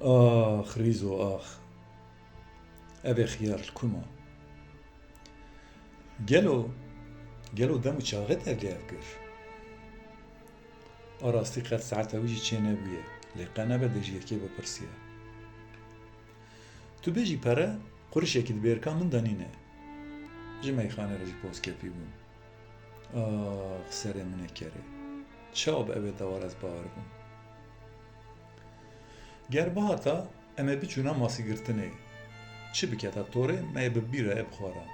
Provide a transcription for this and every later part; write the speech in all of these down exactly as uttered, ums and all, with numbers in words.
Ax Rîzo ax. Ev ê xiyar li ku ma? Gelo, gelo dem û çaxê tevlî ev kir? A rastî qet saeta wî jî çênebûye, lê qe nebe dê ji yekê bipirsiya. Tu bêjî pere, qurişekî di bêrka min de nîne. Ji meyxanê re jî poz kepî bûm. Ax serê min ê kerê. Çawa bi ev ê dewar ez bawer bûm? Ger bihata, em ê biçûna masîgirtinê. Çi biketa torê, me yê bi bîrayê bixwara.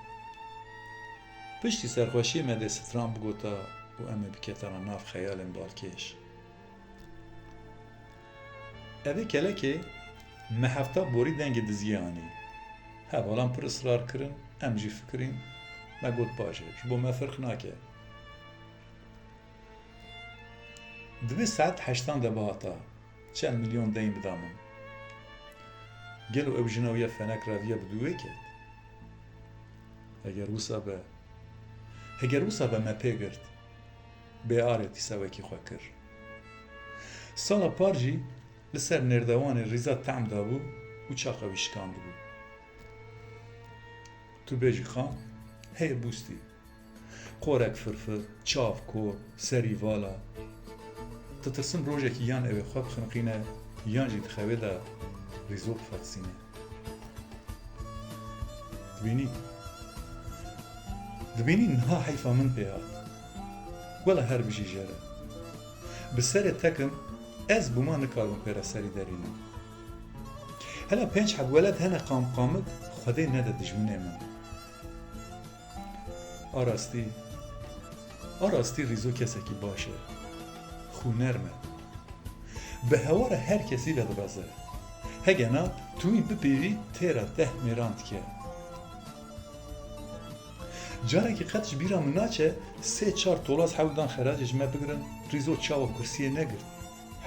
Piştî serxweşiyê me dê stran bigota û em ê biketana nav xeyalên balkêş. Evê kelekê me hefta borî dengê diziyê anî. Hevalan pir israr kirin, em jî fikirîn, me got baş e, ji bo me firq nake. Divê saet heştan de bihata, çend milyon deyn bida min. Gelo ew jina wî ya fenek reviya bi dû wê ket? Heger wisa be, heger wisa be me pê girt, bê arê dîsa wekî xwe kir. Sala par jî li ser nêrdewanê rîza tehm dabû û çaqa wî şikandibû. Tu bêjî xam, heye bûstî. Qorek firfir, çav kor, serî vala. Ditirsim rojekî yan ew ê xwe bixiniqîne, yan jî di xewê de Rîzo bifetisîne. Dibînî, dibînî niha heyfa min pê hat. Wela her bijî jê re. Bi serê tekim ez bûma nikaribûm pê re serî derînim. Hela pênc heb weled hene qamqamik, Xwedê nede dijminê min. A rastî, a rastî Rîzo kesekî baş e. Xûnerm e. Bi hewara her kesî ve dibeze. Hege na tu wî bipêvî têra deh mêran dike. Carekî qet ji bîra min naçe sê çar tolaz hewl dan xeracê ji me bigirin, Rîzo çawa kursiyê negirt.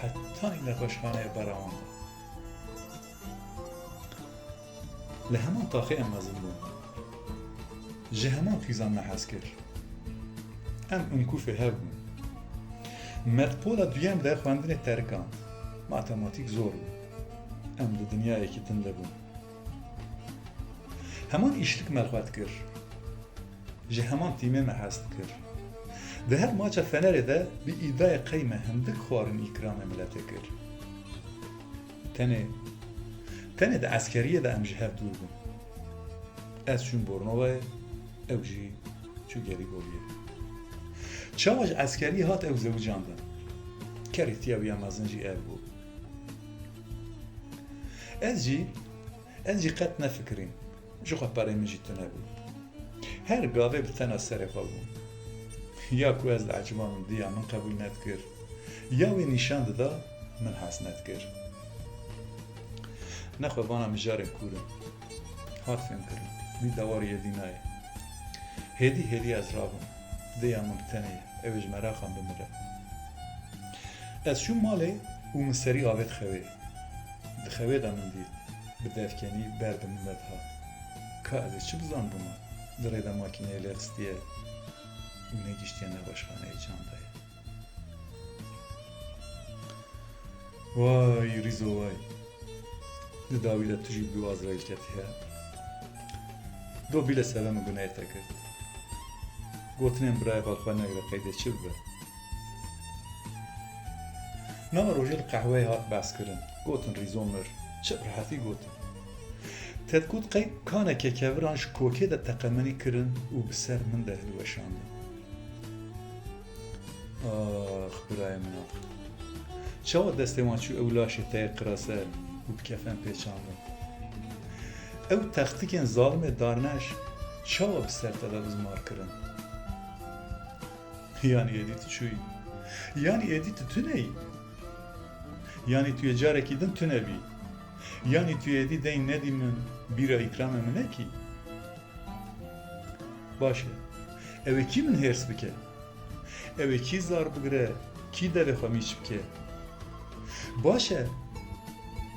Hetanî nexweşxaneyê bera wan da. Li heman taxê em mezin bûn. Ji heman xîzan me hez kir. Em inkûfê hev bûn. Me di pola duyem de xwendinê terikand. Matematîk zor bû. Em di dinyayekî din de bûn. Heman îşlik me li xwe dikir. Ji heman tîmê me hez dikir. Di her maça Fenerê de bi îdayê qey me hindik xwarin îkramê miletê kir. Tenê, tenê di eskeriyê de em ji hev dûr bûn. Ez çûm Bornovayê, ew jî çû Gelîboliyê. Çawa ji eskeriyê hat ew zewicandin. Kerîtiya wî ya mezin jî ev bû. Ez jî, ez jî qet nefikirîm. Ji xwe perê min jî tune bû. Her gavê bi tena serê xwe bûm. Ya ku ez diecibam, diya min qebûl nedikir, ya wê nîşan dida, min hez nedikir. Nexwe vana mijarên kûr in. Hat fêmkirin, vî dewarî êdî nayê. Hêdî hêdî ez rabûm. Diya min bi tenê ye, ew ê ji meraxan bimire. Ez çûm malê û min serî avêt xewê. Di xewê de min dît, bi devkenî ber bi min ve dihat. Ka ez ê çi bizanibûma, di rê de makîneyê lêxistiye û negihiştiye nexweşxaneyê çandayê. Way Rîzo way! Di dawî de tu jî bi dû Azraîl ketiye. Do bîle seve min guneyê te girt. Gotinên birayê xwe li xwe negire, qeydê çi bibe? Nava rojê li qehweyê hat behskirin. Gotin Rîzo mir. Çi bi rehetî gotin. Te digot qey kaneke keviran ji kokê de teqemenî kirin û bi ser min de hilweşandin. Ax, birayê min ax. Çawa destê wan çû ew laşê te yê qirase û bi kefen pêçandin? Ew textikên zalimê darneş çawa bi ser te de bizmar kirin? Yanî êdî tu çûyî. Yanî êdî tu tuneyî. Yanî tu yê carekî din tune bî. Yanî tu yê êdî deyn nedî min, bîra îkramê min nekî. Baş e. Ew ê kî min hêrs bike? Ew ê kî zar bigire, kî devê xwe mîç bike? Baş e.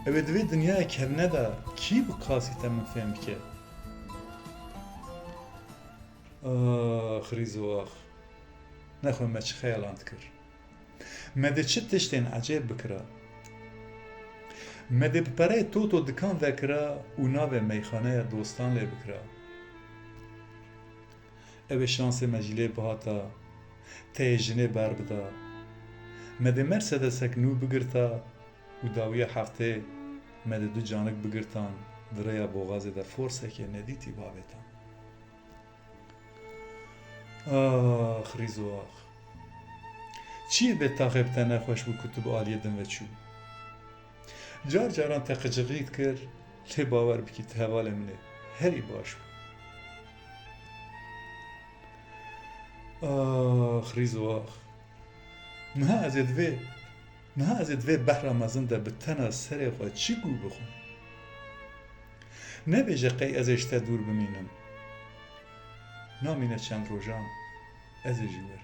Ew ê di vê dinyayê kevne de kî bi qasî te min fêm bike? Ax, Rîzo ax. Nexwe me çi xeyalan dikir. Me dê çi tiştên ecêb bikira. Me dê bi pereyê Toto dikan vekira û navê meyxaneya dostan lê bikira. Ew ê şansê me jî lê bihata, teyê jinê berbida. Me dê Mercedesek nû bigirta û dawiya heftê me dê du canik bigirtan, di rêya boxazê de forsekê nedîtî bavêtan. Ax, Rîzo ax. Çiyê bê taxê bi te nexweş bû ku tu bi aliyê din ve çû. Car caran te qicixî dikir, lê bawer bikî tu hevalê min ê. Herî baş bû. Ax, Rîzo ax. Niha ez ê divê, niha ez ê divê behra mezin de bi tena serê xwe çi gû bixwim? Nebêje qey ez ê ji te dûr bimînim. Namîne çend rojan ez ê ji wir.